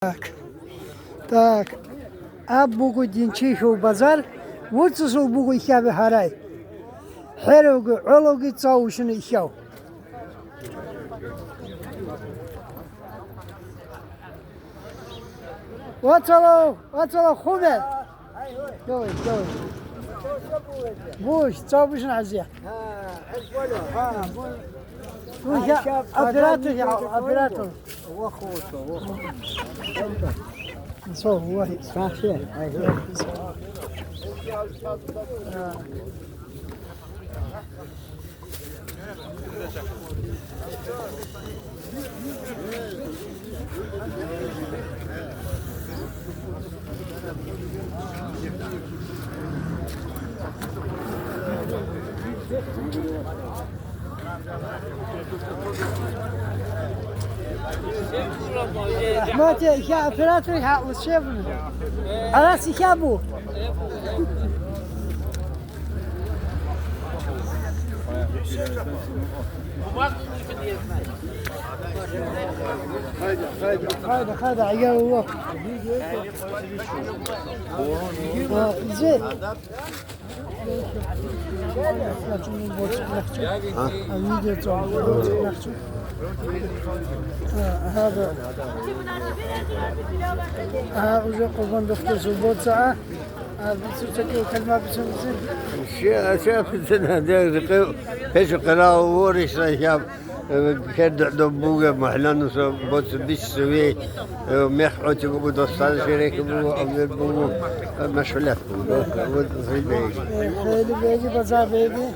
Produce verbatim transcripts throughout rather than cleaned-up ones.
Так. Так. Аб буго Динчихьул базар, вуцӀцӀусул буго ихьабе гьарай. ХӀеровги, гӀологи цавушина ихьав. Вацало, вацало, хубе. Давай, давай. Буш, цавушин азия. Ну, я оператор, я оператор. Со, вахи. Ахмад, я, я оператор, я, вот все. Арас, я, бу. Хайда, хайда, я, о. А, здесь. А? А, видео там. А, гьада. А, уже Къурбан духтурсул боца, а? А, бицу чакив калма бицун бицун? Ща, ща бицун, де, рекъев, печо къарав воришла, я. Э, кер дов буго, махӀлануса боцӀи бицци вей, э, мех гӀотиго буго, достан шерехи буго, амир буго, э, машгьулат буго. Вот, вот, вот. Э, хели беги, база беги.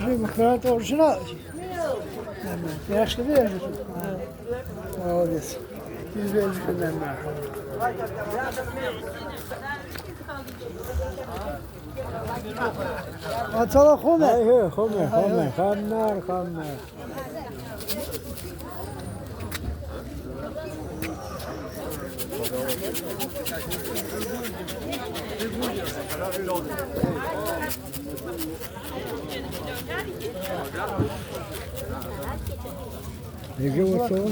Жи махрат оршина. Яхшы бе. Молодец. Ацала хуме. Ай, хе, хуме, хуме, хамнар, хамнар. Неге вошел?